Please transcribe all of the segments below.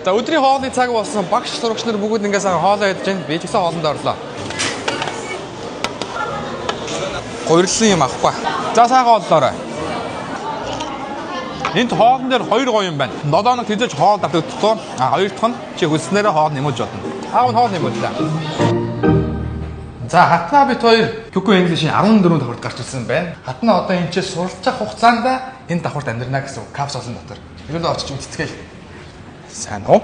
За, өдрийн хоолны цаг болсон. Багш сурагч нар бүгд ингээд сайхан хоолоо идэж байна. Би ч гэсэн хоолнд орлоо. Гурилсан юм авахгүй. За, сайхан хооллоорой. Энд хоолн дээр хоёр гоё юм байна. 7 хоног тэзэж хоол давтагдахгүй. А хоёр дахь нь чи хүсснээрээ хоол нэмж болно. Аав нь хоол нэмүүллээ. За, Хатнаа бит хоёр Кюко English-ийн 14 давхарт гарч ирсэн байна. Хатнаа одоо энэ ч суралцах хугацаанд энэ давхарт амьдрна гэсэн үг. Капсулын дотор. Хэдүүлээ очиж үзцгээе. Сайн уу?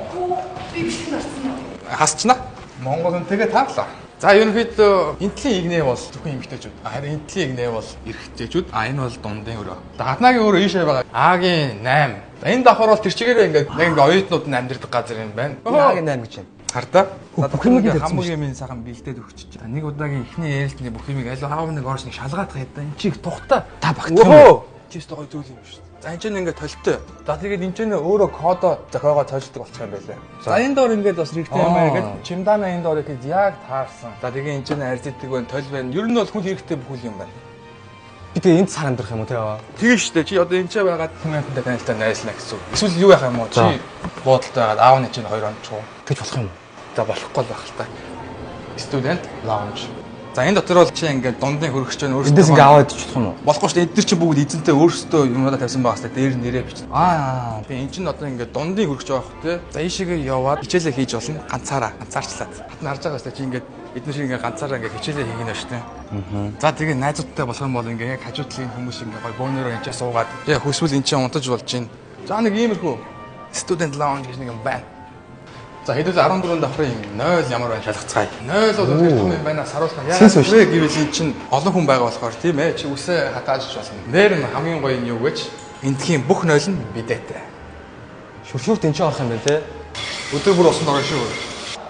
Би бичлэгэнд орсон уу? Хасчна. Монгол үнтэйгээ таарлаа. За, ерөнхийдөө энтлийн игнэ бол зөвхөн эмэгтэйчүүд. Харин энтлийн игнэ бол эрэгтэйчүүд. А энэ бол дундын өрөө. За, Хатнагийн өрөө ийшээ байгаа. А-гийн 8. За, энэ давхар бол тэр чигээрээ ингээд яг ингээд оюутнууд нь амьдардаг газар юм байна. Агийн 8 гэж байна. Хардаа. Бүх юмыг тавьсан. Хамаг юм сайхан бэлдээд өгч. Нэг удаагийн эхний ээлжний бүх юмыг аль аав нэг орж нэг шалгаадах юм. Энд чи их тухтай. Та багтах юм. Чи өстө гоё зүйл юм шүү дээ. За, энэ ч ингээд толтой. За, тэгээд энэ ч өөрөө кодо зохиогоо цоождаг болчих юм байлаа. За, энэ доор ингээд бас хэрэгтэй юм аа ингээд чимдаана энэ доор ихэд яг таарсан. За, тэгээ энэ ч арзитдаг байна, тол байна. Ер нь бол хүн хэрэгтэй бүх юм байна. Би тэгээ энд сар амьдрах юм уу те? Тэгээ шүү дээ. Чи одоо энэ ч байгаад хүн амьтантай танилцаа найзлаа гэсэн үг. Эсвэл юу яах юм уу? Чи буудалтай байгаад аав нь чинь хоёр онцгой. Тэгж болох юм уу? За, болохгүй л байх л та. Student lounge. За, энэ дотор бол чи ингээд дундын хөрөгч байна өөрсдөө. Эндээс ингээ аваад идчих юм уу? Болохгүй шүү дээ. Эдгээр чинь бүгд эзэнтэй өөрсдөө юмудаа тавьсан байгаа хэвээр дээр нэрээ бичсэн. Аа. Тэгээ эн чинь одоо ингээд дундын хөрөгч байгаа хөх те. За, ийшээгээ яваад хичээлээ хийж болно. Ганцаараа, ганцаарчлаад. Хатна харж байгаа хэвээр чи ингээд эдгээр шиг ингээд ганцаараа ингээд хичээлээ хийх нь шүү дээ. За, тэгээ найзуудтай болох юм бол ингээд яг хажуу талын хүмүүс ингээд гой бөөнөрөө энэ чинь суугаад тэгээ хүсвэл энэ чинь унтаж болж байна. За, нэг иймэрхүү student lounge гэж нэг юм байна. За, хэдүүл 14 давхрын 0 ямар байна шалгацгаая. 0 бол үнэхээр том юм байна, саруулах. Сэнс Яагаад биш. вэ гэвэл эн чинь олон хүн байгаа болохоор тийм ээ. Чи үсээ хатааж болно. Нэр нь хамгийн гоё нь юу гэж эндхийн бүх 0 нь бидэтэй. Шүршүрт энэ ч орох юм байна те. Өдөр бүр усанд орно шүү.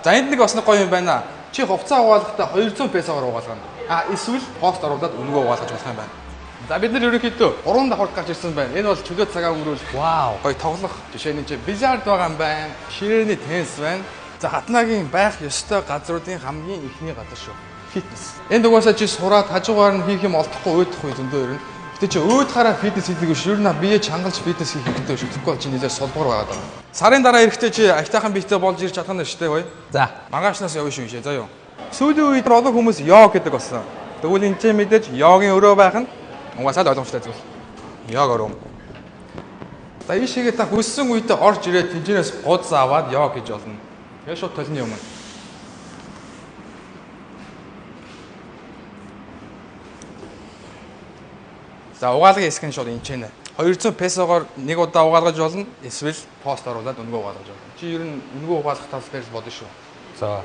За, энд нэг бас нэг гоё юм байна. Чи хувцас угаалгахдаа 200 песоор угаалгана. А эсвэл пост оруулаад үнэгүй угаалгаж болох юм байна. За, бид нар ерөнхийдөө 3 давхарт гарч ирсэн байна. Энэ бол чөлөө цагаа өнгөрүүлэх Вау. гоё тоглох жишээ нь чи бильярд байгаа юм байна. Ширээний теннис байна. За, Хатнагийн байх ёстой газруудын хамгийн эхний газар шүү. Фитнес. Энд угаасаа чи сураад хажуугаар нь хийх юм олдохгүй уйдах үе зөндөө ирнэ. Гэтэ чи уйдахаараа фитнес хийдэг биш. Ер нь бие чангалж фитнес хийх хэрэгтэй шүү. Тэгэхгүй бол чи нэлээд сулбар байгаад байна. Сарын дараа эрэхтэй чи аятайхан биетэй болж ирж чадах нь шүү дээ, гоё. За. Маргаашнаас явна шүү, заа юу. Сүүлийн үед олон хүмүүс йог гэдэг болсон. Тэгвэл энэ чинь мэдээж йогийн өрөө байх нь угаасаа л ойлгомжтой зүйл. Йог өрөө. За, ийшээгээ та хүссэн үедээ орж ирээд тэнцэнээс гуз аваад йог хийж болно. Тэгээ шууд толны юм. За, угаалгын хэсэг нь шууд энэ ч нэ. 200 песогоор нэг удаа угаалгаж болно. Эсвэл пост оруулаад үнэгүй угаалгаж болно. Чи ер нь үнэгүй угаалгах тал дээр л бодно шүү. За.